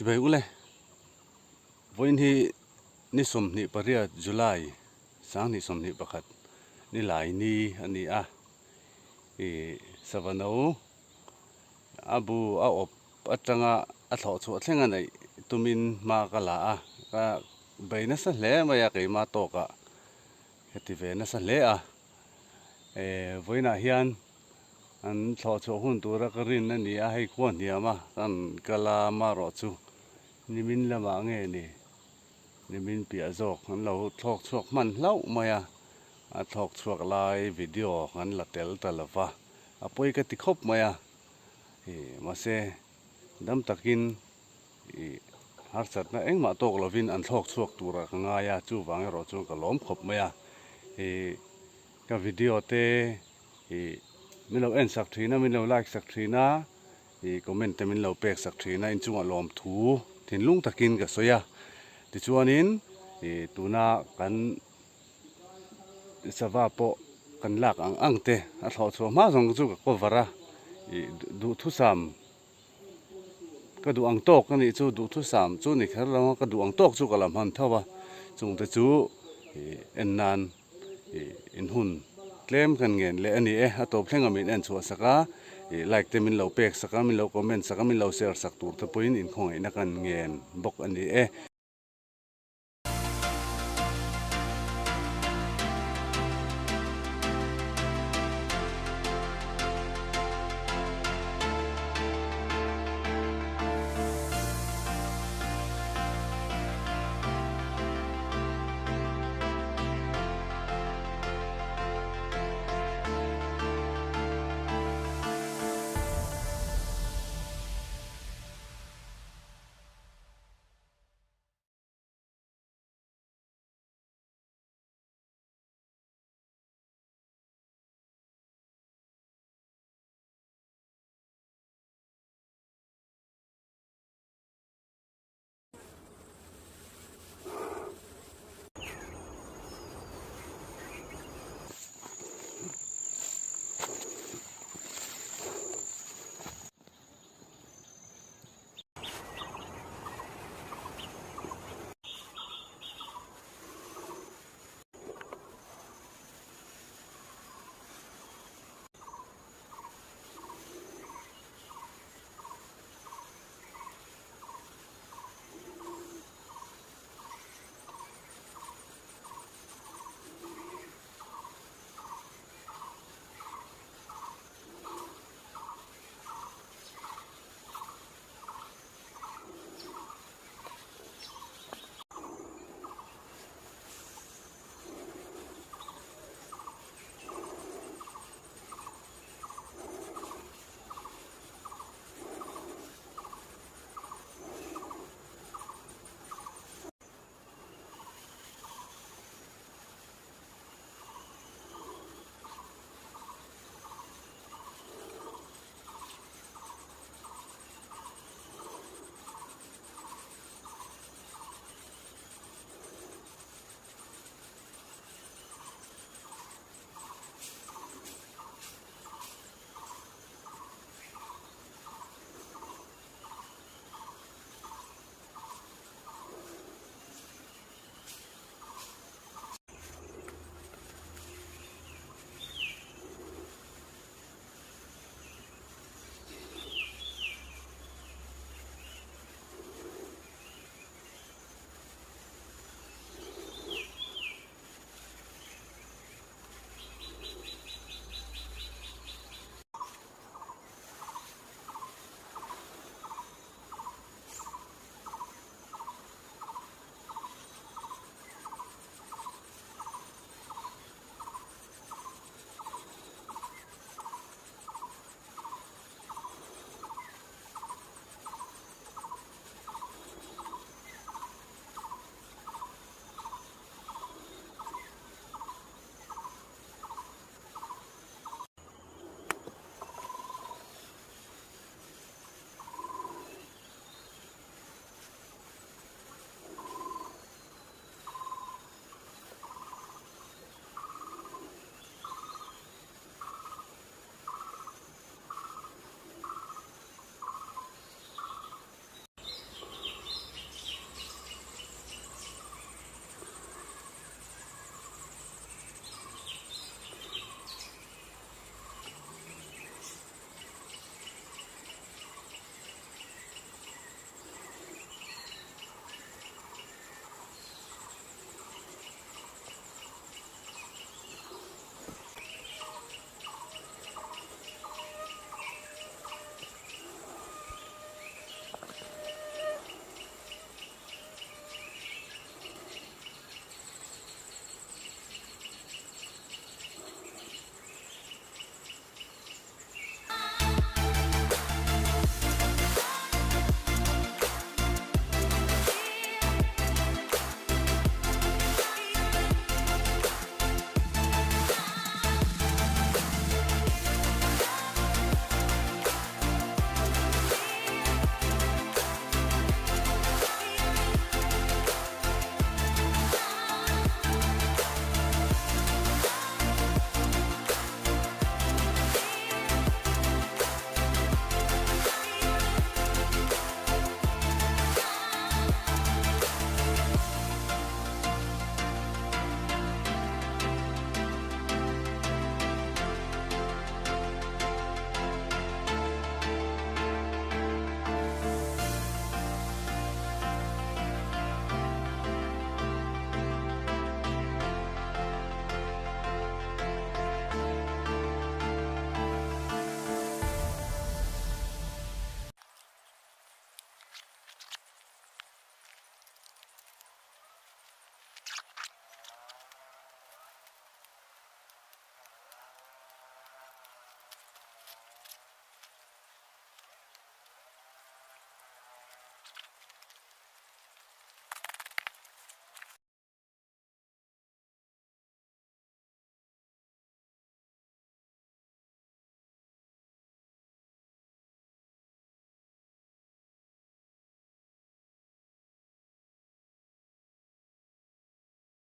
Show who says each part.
Speaker 1: Chibai ule, vawiin hi ni 28 July 2021 ni lai ni a ni a, ih sava no a bu a awp atanga a thlawh chhuah thleng a neih tumin hma ka la a, ka bei nasa hle mai a keimah tawkah ka ti ve nasa hle a, eh vawiinah hian An thlawh chhuah hun tura ka rin a ni a, hei khua hniam a kan kal a, amaherawh chu nimin lamah nge ni, nimin piah zawk an lo thlawk chhuak hman hlauh mai a, a thlawk chhuak lai video kan la tel ta lo va, a pawi ka ti khawp mai a, ih mahse dam takin ih harsatna engmah tawk lovin an thlawk chhuak turah ka ngai a, chuvang erawh chuan ka lawm khawp mai a, ih ka video te. Ih min lo en sak thin a, min lo like sak thin a, ih comment te min lo pek sak thin a, inchungah lawmthu thinlung takin ka sawi a. Tichuanin ih tuna kan sava pawh kan lak ang ang te a thlawh chhuah hma zawng chu ka cover a, ih duhthusam ka duh ang tawk a nih chu duhthusam chu ni kher lo a, ka duh ang tawk chu ka la hman tho a, chungte chu ih en nan. Ih in hun tlem kan ngen leh a ni e, a tawp thleng a min en chhuah sak a, ih like te min lo pek sak a, min lo comment sak a, min lo share sak tur te pawhin inkhawngaihna kan ngen bawk a ni e.